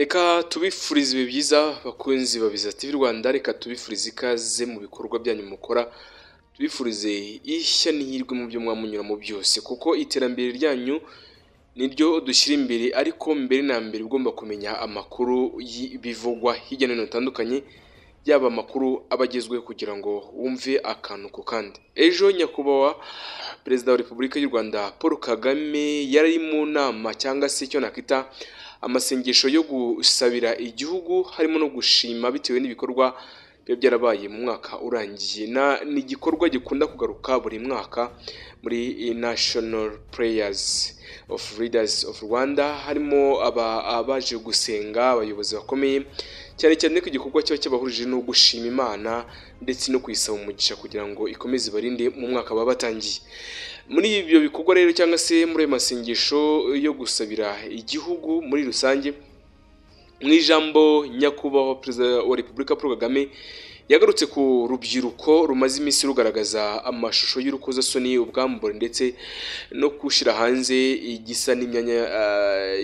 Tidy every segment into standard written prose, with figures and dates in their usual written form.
Reka tubifurize ibihe byiza, bakunzi ba Biza TV Rwanda. Reka tubifurize ikaze mu bikorwa byanyu mukora, tubifurize ishya n'ihirwe mu byo mwamunyuramo byose, kuko iterambere ryanyu niryo dushyira imbere. Ariko mbere na mbere ugomba kumenya amakuru y'ibivugwa hirya no hino hatandukanye, yaba amakuru aba agezweho, kugira ngo wumve akantu ku kandi. Ejo Nyakubahwa Perezida wa Repubulika y'u Rwanda Paul Kagame yari mu nama, cyangwa se icyo nakita amasengesho yo gusabira igihugu, harimo no gushima bitewe n'ibikorwa biba byarabaye mu mwaka urangiye. Ni igikorwa gikunda kugaruka buri mwaka muri National Prayers of Leaders of Rwanda, harimo abaje gusenga, abayobozi bakomeye cyane cyane ko igikorwa kiba cyabahurije no gushima Imana ndetse no kuyisaba umugisha kugira ngo ikomeze ibarinde mu mwaka baba batangiye. Muri ibyo bikorwa rero, cyangwa se muri ayo masengesho yo gusabira igihugu muri rusange, mu ijambo Nyakubahwa Perezida wa Repubulika Paul Kagame yagarutse ku rubyiruko rumaze iminsi rugaragaza amashusho y'urukozasoni, ubwambure ndetse no gushyira hanze igisa n'imyanya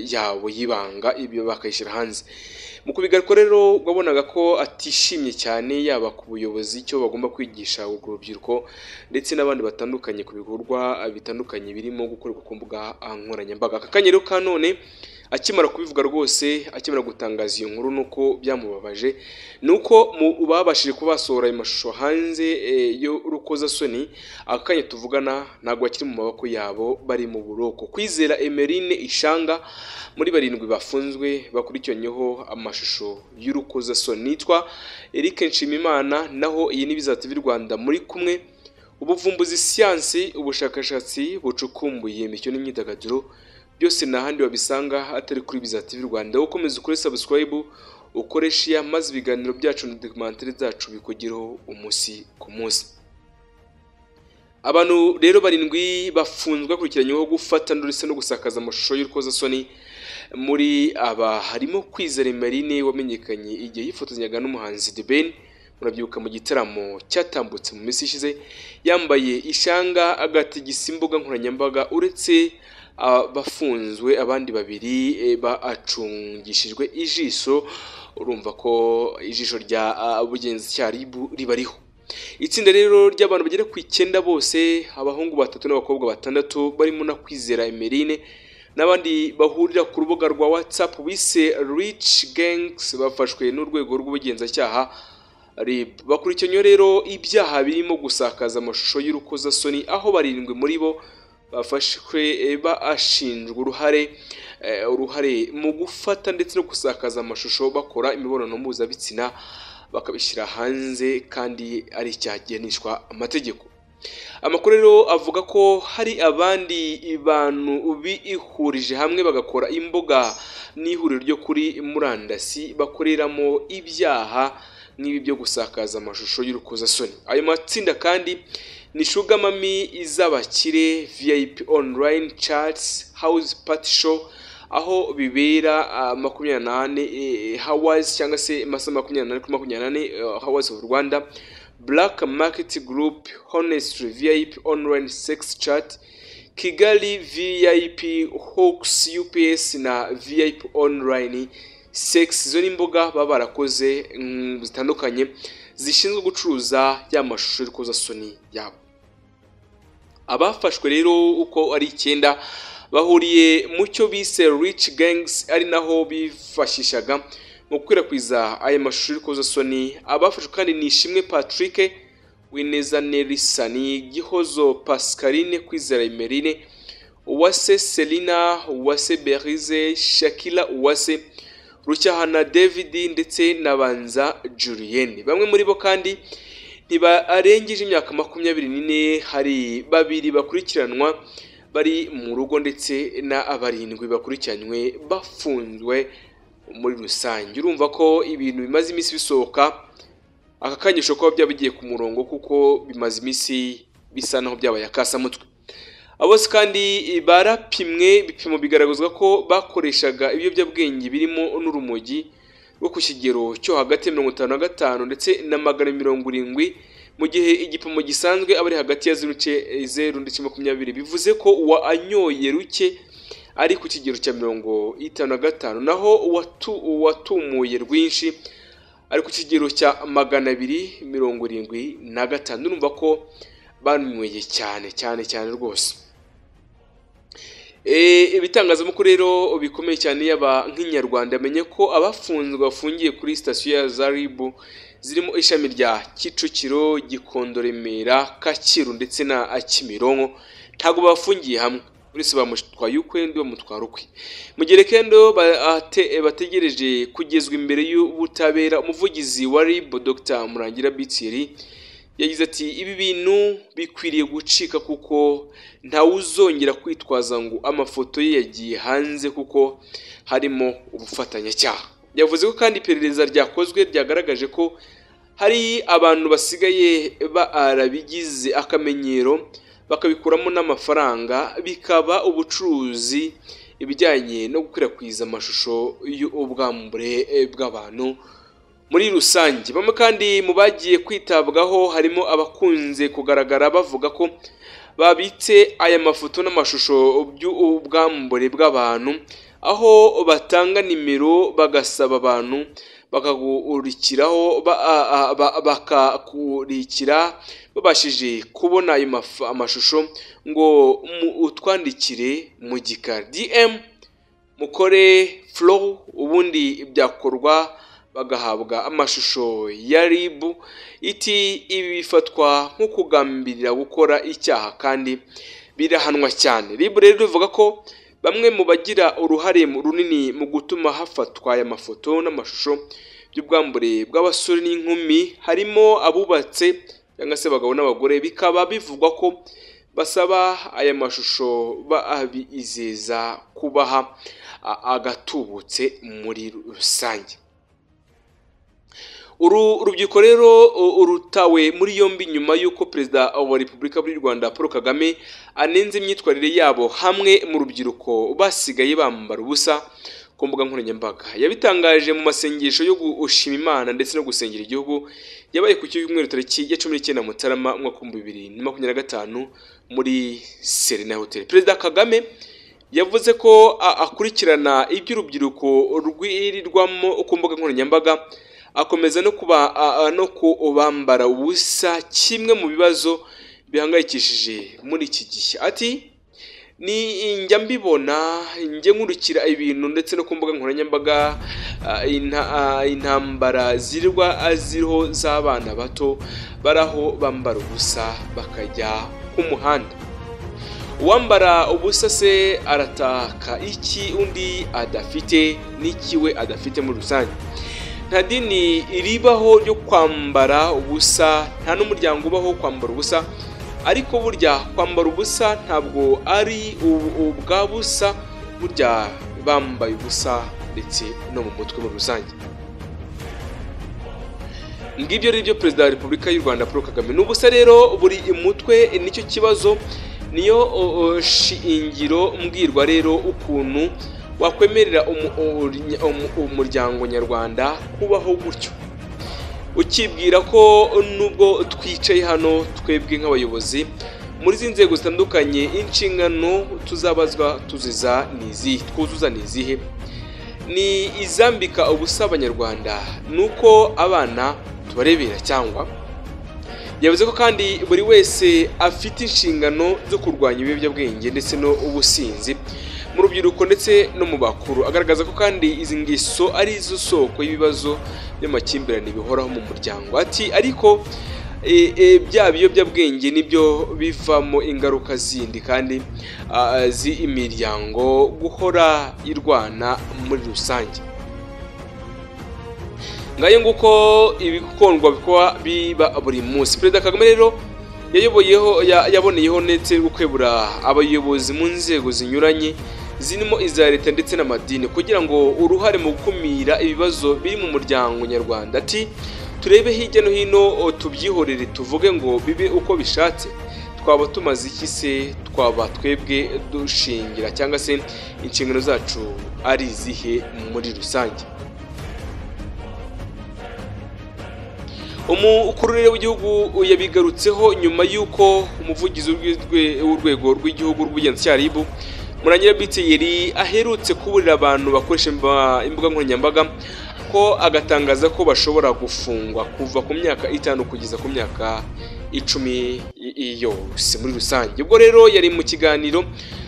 yabo y'ibanga, ibyo bakayishyira hanze. Mu kubigaruka rero, wabonaga ko atishimye cyane, yaba ku buyobozi, icyo bagomba kwigisha urwo rubyiruko ndetse n'abandi batandukanye ku bikorwa bitandukanye birimo gukorerwa ku mbuga nkoranyambaga. Aka kanya rero ka none, akimara kubivuga rwose, akimara gutangaza iyo nkuru, nuko byamubabaje, nuko mu babashije kuba basohora ayo mashusho hanze y'urukozasoni, aka kanya tuvugana ntabwo bakiri mu maboko yabo, bari mu buroko. Kwizera Emeline Ishanga muri barindwi bafunzwe bakurikiranyweho amashusho y'urukozasoni. Nitwa Eric Nshimimana, naho iyi ni Biza TV Rwanda muri kumwe. Ubuvumbuzi, siyansi, ubushakashatsi bucukumbuye, imikino n'imyidagaduro, byose nta handi wabisanga atari kuri Biza TV Rwanda. Ukomeza ukore subscribe, ukore share, maze ibiganiro byacu na documentaire zacu bikugereho umunsi ku munsi. Abantu rero barindwi bafunzwe bakurikiranyweho gufata ndetse no gusakaza amashusho y'urukozasoni. Muri aba harimo Kwizera Emeline wamenyekanye igihe yifotozanyaga n'umuhanzi The Ben, murabyibuka mu gitaramo cyatambutse mu minsi ishize, yambaye ishanga agatigisa imbuga nkoranyambaga. Uretse abafunzwe, abandi babiri bacungishijwe ijisho. Urumva ko ijisho rya bugenzacyaha RIB ribariho. Itsinda rero ry'abantu bagera ku 9 bose, abahungu batatu n'abakobwa batandatu, barimo na Kwizera Emeline n'abandi bahurira ku rubuga rwa WhatsApp bise Rich Gangs, bafashwe n'urwego rw'ubugenzacyaha RIB. Bakurikiranyweho rero ibyaha birimo gusakaza amashusho y'urukozasoni, aho barindwi muri bo bafashwe bashinjwa uruhare mu gufata ndetse no gusakaza amashusho bakora imibonano mpuzabitsina, bakabishyira hanze, kandi ari icyaha gihanishwa amategeko. Amakuru rero avuga ko hari abandi bantu bihurije hamwe bagakora imbuga n'ihuriro ryo kuri murandasi bakoreramo ibyaha nk'ibi byo gusakaza amashusho y'urukozasoni. Ayo matsinda kandi ni Sugar Mummy z'abakire, VIP Online Chats, House Party Show, aho bibera 24 hours, cyangwa se amasaha 24 kuri 24, Hours of Rwanda, Black Market Group, Honestly VIP Online Sex Chat, Kigali VIP Hawks UPS na VIP Online Sex. Izo ni imbuga baba barakoze zitandukanye zishinzwe gucuruza ya mashusho y'urukozasoni yabo. Abafashwe rero uko ari 9 bahuriye mu cyo bise Rich Gangs, ari naho bifashishaga mu gukwirakwiza aya mashusho y'urukozasoni. Abafashwe kandi ni Ishimwe Patrick, Wineza Nelson, Gihozo Pascaline, Kwizera Emeline, Uwase Selina, Uwase Berize, Shakila Uwase, Rucyahana David ndetse na Banza Julienne. Bamwe muri bo kandi ntibarengeje imyaka 24. Hari babiri bakurikiranwa bari mu rugo ndetse na barindwi bakurikiranywe bafunzwe muri rusange. Urumva ko ibintu bimaze iminsi bisohoka, aka kanya bishobora kuba byaba bigiye ku murongo, kuko bimaze iminsi bisa naho byabaye akasamutwe. Abo bose kandi barapimwe, ibipimo bigaragaza ko bakoreshaga ibiyobyabwenge birimo n'urumogi rwo ku kigero cyo hagati ya 55 ndetse na 170, mu gihe igipimo gisanzwe aba ari hagati ya 0.0 ndetse 20. Bivuze ko uwa anyoye ruke ari ku kigero cya 55, naho uwatumuye rwinshi ari ku kigero cya 275. Urumva ko banyweye cyane cyane cyane rwose. Ibitangazamakuru rero bikomeye cyane yaba nk'inyarwanda amenye ko abafunzwe bafungiye kuri sitasiyo ya za RIB zirimo ishami rya Kicukiro, Gikondo, Remera, Kacyiru ndetse na Kimironko, ntabwo bafungiye hamwe, buri wese bamutwaye ukwe undi bamutwara ukwe. Mu gihe kendo bategereje kugezwa imbere y'ubutabera, umuvugizi wa RIB Dr Murangira Bitsiri yagize ati ibi bintu bikwiriye gucika kuko ntawuzongera kwitwaza ngo amafoto ye yagiye hanze kuko harimo ubufatanyacyaha. Yavuze ko kandi iperereza ryakozwe ryagaragaje ko hari abantu basigaye barabigize akamenyero bakabikuramo n'amafaranga, bikaba ubucuruzi ibijyanye no gukwirakwiza amashusho y'ubwambure bw'abantu muri rusange. Bamwe kandi mu bagiye kwitabwaho harimo abakunze kugaragara bavuga ko babitse aya mafoto n'amashusho by'ubwambure bw'abantu, aho batanga nimero bagasaba abantu bakagukurikiraho bakakurikira babashije kubona ayo amashusho ngo utwandikire mu gikari DM mukore flow, ubundi byakorwa bagahabwa amashusho ya RIB. Iti ibi bifatwa nko kugambirira gukora icyaha kandi birahanwa cyane. RIB rero ivuga ko bamwe mu bagira uruhare runini mu gutuma hafatwa aya mafoto n'amashusho by'ubwambure bw'abasore n'inkumi harimo abubatse cyangwa se abagabo n'abagore, bikaba bivugwa ko basaba aya mashusho babizeza kubaha agatubutse muri rusange. Uru rubyiruko rero rutawe muri yombi nyuma y'uko Perezida wa Repubulika y'u Rwanda Paul Kagame anenze imyitwarire yabo hamwe mu rubyiruko basigaye bambara ubusa ku mbuga nkoranyambaga. Yabitangaje mu masengesho yo gushima Imana ndetse no gusengera igihugu yabaye ku cyumweru tariki ya 19 Mutarama umwaka 2025 muri Serena Hotel. Perezida Kagame yavuze ko akurikirana iby'urubyiruko rwirirwamo ku mbuga nkoranyambaga, akomeza no kuba no kubambara ubusa, kimwe mu bibazo bihangayikishije muri iki gihe. Ati ni njya mbibona, njye nkurikira ibintu ndetse no ku mbuga nkoranyambaga, intambara zirirwa ziriho z'abana bato baraho bambara ubusa bakajya ku muhanda. Uwambara ubusa se arataka iki undi adafite n'iki we adafite muri rusange. Nta dini ribaho ryo kwambara ubusa, nta n'umuryango ubaho kwambara ubusa, ariko burya kwambara ubusa ntabwo ari ubwa busa, burya bambaye ubusa ndetse no mu mutwe muri rusange. Ngibyo rero ibyo Perezida wa Repubulika y'u Rwanda Paul Kagame. N'ubusa rero buri mutwe nicyo kibazo, niyo shingiro mbwirwa rero ukuntu wakwemerera umuryango nyarwanda kubaho gutyo, ukibwira ko nubwo twicaye hano twebwe nk'abayobozi muri izi nzego zitandukanye inshingano tuzabazwa tuziza nizi twuzuza nizihe, ni izambika ubusa abanyarwanda nuko abana tubarebera cyangwa. Yavuze ko kandi buri wese afite inshingano zo kurwanya ibiyobyabwenge ndetse no ubusinzi mu rubyiruko ndetse no mu bakuru, agaragaza ko kandi izi ngeso ari zo soko y'ibibazo by'amakimbirane bihoraho mu muryango. Ati ariko bya biyobyabwenge nibyo bivamo ingaruka zindi kandi z'imiryango guhora irwana muri rusange. Ngayo nguko ibikondwa bikwa biba buri munsi. Perezida Kagame rero yayoboyeho yaboneyeho ndetse gukwebura abayobozi mu nzego zinyuranye zirimo iza leta ndetse n'amadini kugira ngo uruhare mu gukumira ibibazo biri mu muryango nyarwanda. Ati turebe hirya no hino tubyihorere tuvuge ngo bibe uko bishatse, twaba tumaze iki se, twaba twebwe dushingira cyangwa se inshingano zacu ari izihe muri rusange. Umukuru w'igihugu yabigarutseho nyuma y'uko umuvugizi w'urwego rw'igihugu rw'ubugenzacyaha RIB Murangira B Thierry aherutse kuburira abantu bakoresha imbuga nkoranyambaga, ko agatangaza ko bashobora gufungwa kuva ku myaka 5 kugeza ku myaka 10 yose muri rusange. Ubwo rero yari mu kiganiro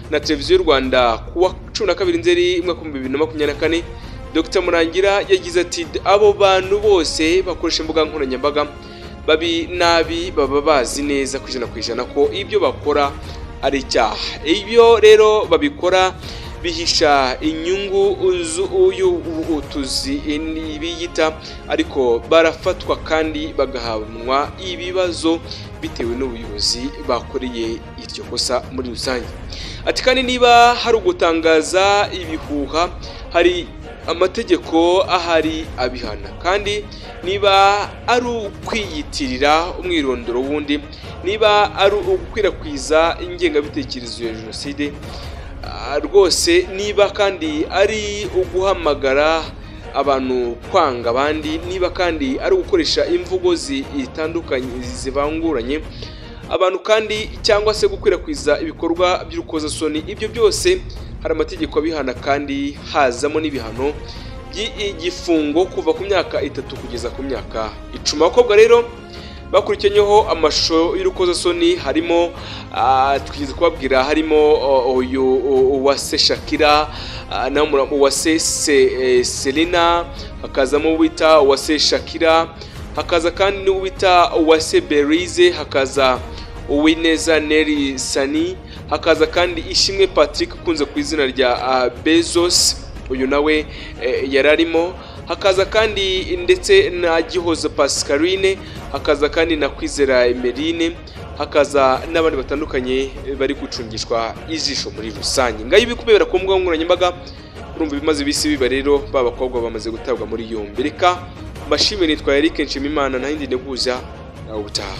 na Televiziyo y'u Rwanda kuwa 12 Nzeri umwaka 2024, Dr Murangira yagize ati abo bantu bose bakoresha imbuga nkoranyambaga babi nabi baba bazi neza 100% ko ibyo bakora ari icyaha. Ibyo rero babikora bihisha inyungu z'uyu biyita, ariko barafatwa kandi bagahanwa ibibazo bitewe n'ubuyobozi bakoreye iryo kosa muri rusange. Ati kandi niba hari ugutangaza ibihuha hari amategeko ahari abihana, kandi niba ari ukwiyitirira umwirondoro wundi, niba ari ugukwirakwiza ingengabitekerezo ya jenoside rwose, niba kandi ari uguhamagara abantu kwanga abandi, niba kandi ari ugukoresha imvugo zitandukanye zivanguranye abantu kandi cyangwa se gukwirakwiza ibikorwa by'urukozasoni, ibyo byose hari amategeko abihana kandi hazamo n'ibihano by'igifungo kuva ku myaka 3 kugeza ku myaka 10. Abakobwa rero bakurikiyeho amashusho y'urukozasoni harimo twigeze kubabwira, harimo uyu Uwase Shakira na Uwase Selina, hakazamo wita Uwase Shakira, hakaza kandi n'uwita Uwase Berize, hakaza Uwineza Neri Sani, hakaza kandi Ishimwe Patrick ukunze ku izina rya Bezos, uyu nawe yararimo, hakaza kandi ndetse na Gihozo Pascaline, hakaza kandi na Kwizera Emeline, hakaza n'abandi batandukanye bari gucungishwa ijisho muri rusange. Ngayo ibikubera ku mbuga nkoranyambaga, urumva ibimaze bisi biba rero, ba bakobwa bamaze gutabwa muri yombi. Reka mbashimire, nitwa Eric Nshimimana, nta yindi nteguza, nawe ubutaha.